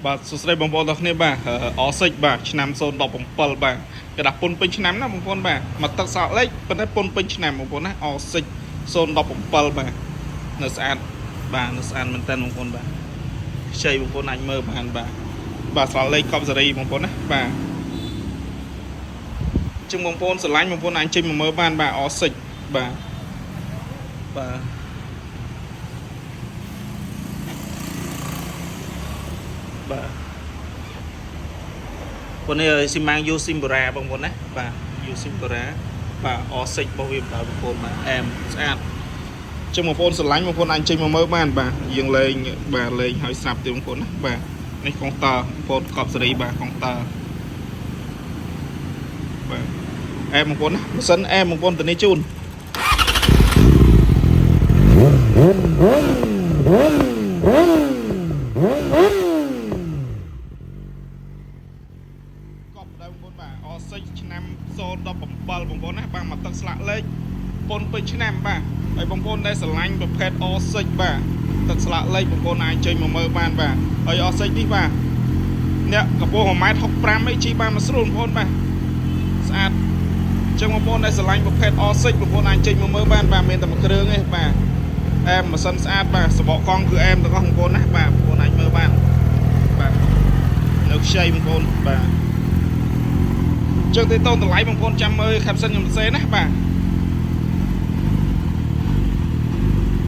បាទសួស្តីបងប្អូនទាំងគ្នាបាទ R6 បាទឆ្នាំ017បាទក្រដាសពុនពេញឆ្នាំណាបងប្អូនបាទមកទឹកសក់លេខប៉ុន្តែពុនពេញឆ្នាំបងប្អូនណា R6 017បាទនៅស្អាតបាទនៅស្អាតមែនតើបងប្អូនបាទខ្ចីបងប្អូនអាចមើលបានបាទបាទស្លាលេខកប់សេរីបងប្អូនណាបាទជាងបងប្អូនស្រឡាញ់បងប្អូនអាចចេញមកមើលបានបាទ R6 បាទបាទបាទ បងនេះស៊ីម៉ាងយូស៊ីមបូរ៉ាបងប្អូនណាបាទយូស៊ីមបូរ៉ាបាទអសិចរបស់វាបាទបងប្អូនបាទអែមស្អាតចឹងបងប្អូនស្រឡាញ់បងប្អូនអាចចេញមកមើលបានបាទយើងលេងបាទលេងឲ្យស្រាប់ទេបងប្អូនណាបាទនេះកុងតើបងប្អូនកប់សេរីបាទកុងតើបាទអែមបងប្អូនណាម៉ាស៊ីនអែមបងប្អូនធានាជូនកប់ដែរបងប្អូនបាទអសិចឆ្នាំ017បងប្អូនណាបាទមកទឹកស្លាកលេខ ប៉ុនពេញឆ្នាំបាទហើយបងប្អូនដែលស្រឡាញ់ប្រភេទ R6 បាទទឹកស្លាកលេខបងប្អូនអាចចេញមកមើលបានបាទហើយ R6 នេះបាទអ្នកកម្ពស់1.65ម៉ែត្រអីជិះបានមកស្រួលបងប្អូនបាទស្អាតអញ្ចឹងបងប្អូនដែលស្រឡាញ់ប្រភេទ R6 បងប្អូនអាចចេញមកមើលបានបាទមានតែមួយគ្រឿងទេបាទអែមម៉ាស៊ីនស្អាតបាទសបកកង់គឺអែមទាំងអស់បងប្អូនណាបាទបងប្អូនអាចមើលបានបាទនៅខ្ចីបងប្អូនបាទចឹងទេតូនតម្លៃបងប្អូនចាំមើល caption ខ្ញុំសរសេរណាបាទ